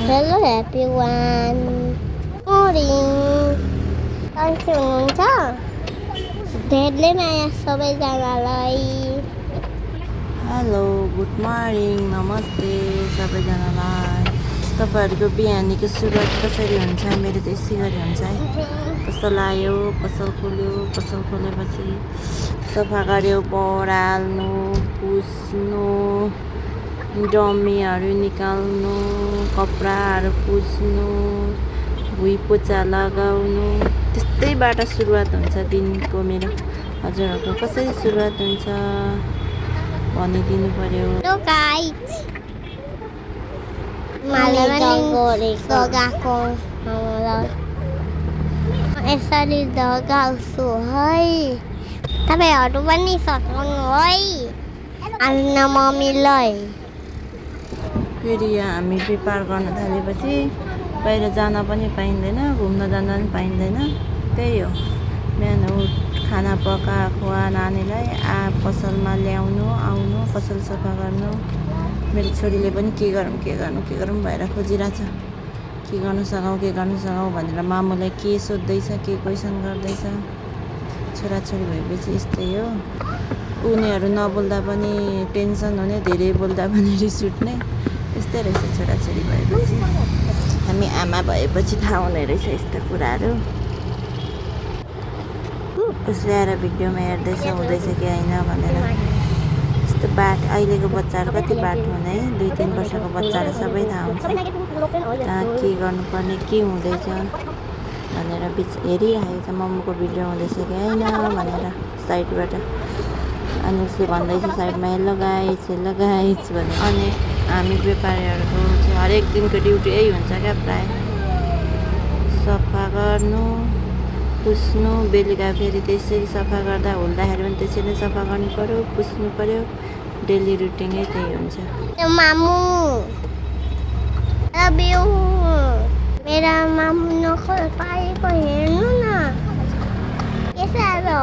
Hello everyone. Morning. सन्चै हुनुहुन्छ? धेरै माया सबैजनालाई। हेलो गुड मर्निङ नमस्ते सबैजनालाई। तपाईँहरूको बिहानीको सुरुवात कसरी हुन्छ? मेरो त यसै गरी हुन्छ है। पसल आयो, पसल खोल्यो, पसल खोलेपछि सफा गऱ्यो, बढाल्नु, पुस्नु, डम्मीहरू निकाल्नु, कपडाहरू पुस्नु, भुइँ पोचा लगाउनु, त्यस्तैबाट सुरुवात हुन्छ दिनको मेरो। हजुरहरूको कसरी सुरुवात हुन्छ भनिदिनु पर्यो। Hello guys. मलाई पनि लगाएको यसरी लगाउँछु है। तपाईँहरू पनि सघाउनु है आफ्नो मम्मीलाई। फेरि हामी व्यापार गर्न थालेपछि बाहिर जान पनि पाइँदैन, घुम्न जान पनि पाइँदैन। त्यही हो, बिहान उठ, खाना पका खुवा नानीलाई, पसलमा ल्याउनु आउनु, पसल सफा गर्नु। मेरो छोरीले पनि के गरौँ भएर खोजिरहेछ। के गर्नु सघाउँ भनेर मामुलाई के सोध्दैछ, के क्वेसन गर्दैछ। छोराछोरी भएपछि यस्तै हो, उनीहरू नबोल्दा पनि टेन्सन हुने, धेरै बोल्दा पनि रिस उठ्ने, यस्तै रहेछ छोराछोरी भएपछि। हामी आमा भएपछि थाहा हुने रहेछ यस्तो कुराहरू। उसले आएर भिडियोमा हेर्दैछ हुँदैछ कि होइन भनेर। यस्तो अहिलेको बच्चाहरू कति बाठो हुने है, 2-3 वर्षको बच्चाहरू सबै थाहा हुन्छ कहाँ के गर्नुपर्ने, के हुँदैछ भनेर हेरिराखेको छ। मम्मीको भिडियो हुँदैछ कि होइन भनेर साइडबाट। अनि उसले भन्दैछ साइडमा हेलो गाइस भनेर। अनि हामी व्यापारीहरूको चाहिँ हरेक दिनको ड्युटी यही हुन्छ क्या, प्रायः सफा गर्नु, पुस्नु, बेलुका फेरि त्यसरी सफा गर्दा हुल्दाखेरि पनि त्यसरी नै सफा गर्नु पऱ्यो, पुस्नु पऱ्यो। डेली रुटिनै त्यही हुन्छ। मामु लभ यु। मेरा मामु नखल पारेको हेर्नु न, के साह्रो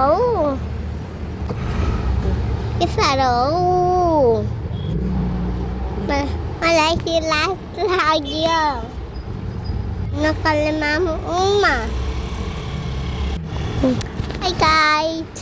हौ। मलाई चाहिँ लाज लाग्यो नकलले मामु उमा। Hi guys.